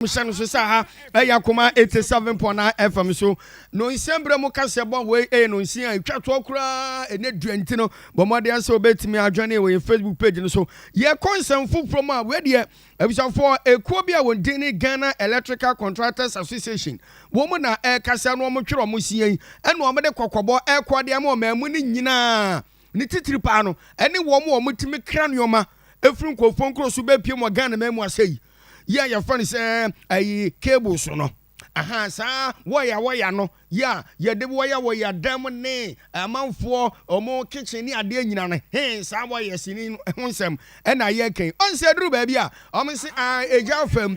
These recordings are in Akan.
Hyɛ no so sɛ ha ɛyɛ Akoma 87.9 FM so no nsɛm berɛ mu kasɛ bɔ wei ɛyɛ no nsia a ɛtwa toɔ koraa ɛnɛ dua. Nti no bɔ mmɔden sɛ wobɛtumi adwane wɔ yɛn Facebook page no so. Yɛkɔ nsɛm foforɔ mu a, wei deɛ, abusuafoɔ, ekuo bi a wɔn din ne Ghana Electrical Contractors Association, wɔn mu na ɛrekasa no, wɔn twerɛ wɔn sie yi ɛna wɔn de kɔkɔbɔ ɛrekɔ adeɛ ama wɔn mu no nyinaa, ne titiri paa no ɛne wɔn a wɔn tumi kra nneɛma efiri nkurɔfoɔ nkuro so bɛpie mu wɔ Ghana mɛmu ase yi yi a yɛfrɛ no sɛ ayi cable so no aha, saa wɔya wɔya no yi a yɛde wɔya wɔya dan mu ne amanfoɔ ɔmo kitchen ne adeɛ nyina no hee, saa wɔyɛ sini ho nsɛm ɛna yɛ kɛn ɔnsɛ duru baabi a ɔmo se aa egya fam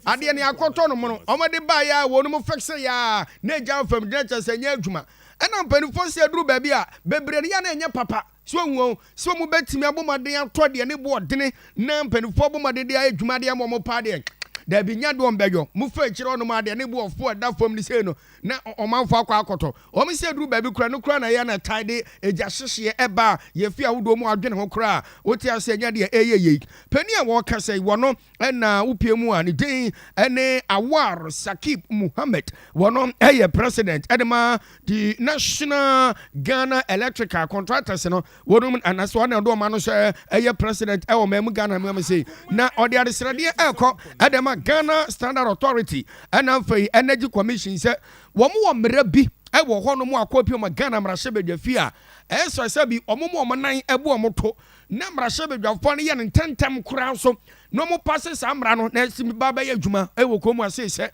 adeɛ ne akɔtɔ no mu no, ɔmo de ba yɛ a wɔn mu fix yɛ a na egya fam gyina kyerɛ sɛ nyɛ adwuma. Ɛna mpanimfoɔ sɛ duru baabi a bebree no yɛ na ɛnyɛ papa so ohun sɛ ɔmo bɛtumi abɔ mmɔden atɔ deɛ ne bo ɔdene na mpanimfoɔ abɔ mmɔden de ayɛ adwuma deɛ ama ɔmo paa deɛ, dabi nya deɛ ɔmbɛyɔ mo fa akyire ɔnom adeɛ ne bo ɔfo ɛda fam ne sei no na ɔmanfoɔ akɔ akɔtɔ. Wɔn sɛ duru baabi kora no kora na yɛ na tae de egya hyehyeɛ ɛba a yɛfi ahodoɔ mu adwene ho koraa wote ase nya deɛ ɛyɛ yie. Panin a wɔka sɛ wɔno ɛna wopie mu a ne din ɛne Awar Sakib Muhammed, wɔno ɛyɛ president ɛde ma the National Ghana Electrical Contractors no wɔnom anaasɛ ɔna ɔde ɔma no sɛ ɛyɛ president ɛwɔ mɛmu Ghana mu sɛ na ɔde adesrɛdeɛ ɛkɔ ɛde ma Ghana Standard Authority ɛna afei Energy Commission sɛ wɔn wɔ mmerɛ bi ɛwɔ hɔ nom akɔ ma Ghana mmarahyɛbadwa fie a ɛsɛ sɛ bi ɔmo mu ɔmo nan ɛbu ɔmo to na mmarahyɛbadwafoɔ no yɛ no ntɛntɛm koraa nso na ɔmo pass saa mmara no na ɛsi ba bɛyɛ adwuma ɛwɔ kurom ase sɛ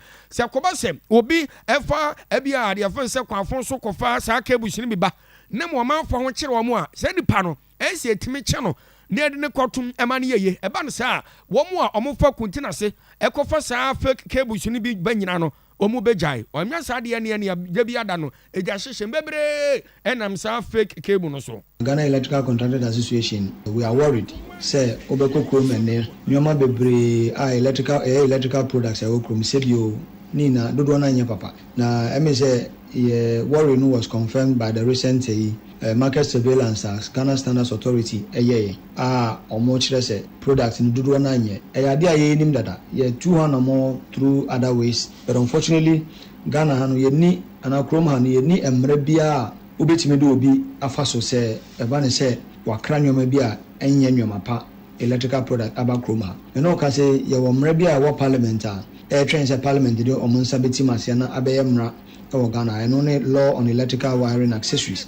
kɔba sɛ obi ɛfa ɛbi a adeɛ fɛn sɛ kwanfo so kɔfa saa cables no bi ba na mo ɔmanfoɔ ho kyerɛ wɔn a, saa nipa no ɛsɛ etimi kyɛ no na yɛde ne kɔtum ɛma no yɛye. Ɛba no saa, wɔn a wɔn kuntin ase ɛkɔfa saa fake cables no bi ba nyina no, wɔn bɛgyae. Ɔnyɛ saa deɛ neɛ nea gya bi ada no egya hyehyɛ bebree ɛnam saa fake cable no so. Ghana Electrical Contractors Association, we are worried sɛ wobɛkɔ kurom ɛnɛ, nneɛma bebree a electrical, ɛyɛ electrical products a ɛwɔ kurom sɛbio ne nyinaa dodoɔ no anyɛ papa. Na ɛmi sɛ yɛ worry no was confirmed by the recent market surveillance a Ghana Standards Authority ɛyɛyɛ a ɔmo kyerɛ sɛ product no dodoɔ no anyɛ. Ɛyɛ adeɛ a yɛnim dada, yɛtu hɔ anamɔ through other ways, but unfortunately Ghana ha no yɛni anaa kurom ha no yɛni mmerɛ biara a wobɛtumi de obi afa so sɛ ɛba ne sɛ wakra nneɛma bi a ɛnyɛ nneɛma pa, electrical product aba kurom ha. Ɛna ɔka sɛ yɛwɔ mmerɛ bi a ɛwɔ parliament a ɛretwɛn sɛ parliament de ɔmo nsa bɛtim aseɛ na abɛyɛ mmara ɛwɔ Ghana. Ɛno ne law on electrical wiring accessories.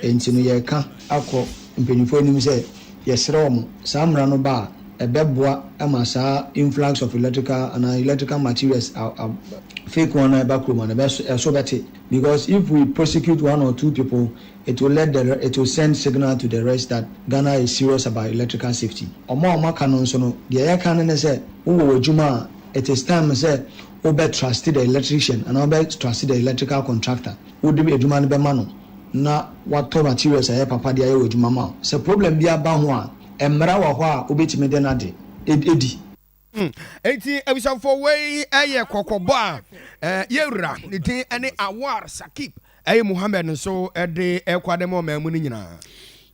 Nti no yɛreka akɔ mpanyinfoɔ anim sɛ yɛsrɛ wɔn, saa mmara no ba a, ɛbɛboa ama saa influx of electrical ana electrical materials a, a fake one a ɛba kurom no ɛso bɛte, because if we prosecute one or two people, it will send signal to the rest that Ghana is serious about electrical safety. Ɔmo a ɔmo aka no nso no, deɛ yɛka no ne sɛ wowɔ w'adwuma a, it is time sɛ wobɛ trust the electrician anaa wobɛ trust the electrical contractor wode adwuma no bɛma no na watɔ materials a ɛyɛ papa de ayɛ wɔ adwuma ma wo. Sɛ problem bi aba ho a, mmara wɔ hɔ a wobɛtumi de no ade edi. Enti abusuafoɔ, wei ɛyɛ kɔkɔbɔ a yɛwura ne din ne Awar Sakib ɛyɛ Muhammed nso ɛde ɛkɔ adɛm ɔman mu no nyinaa.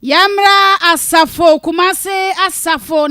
Yɛmmra asafo Kumase asafo.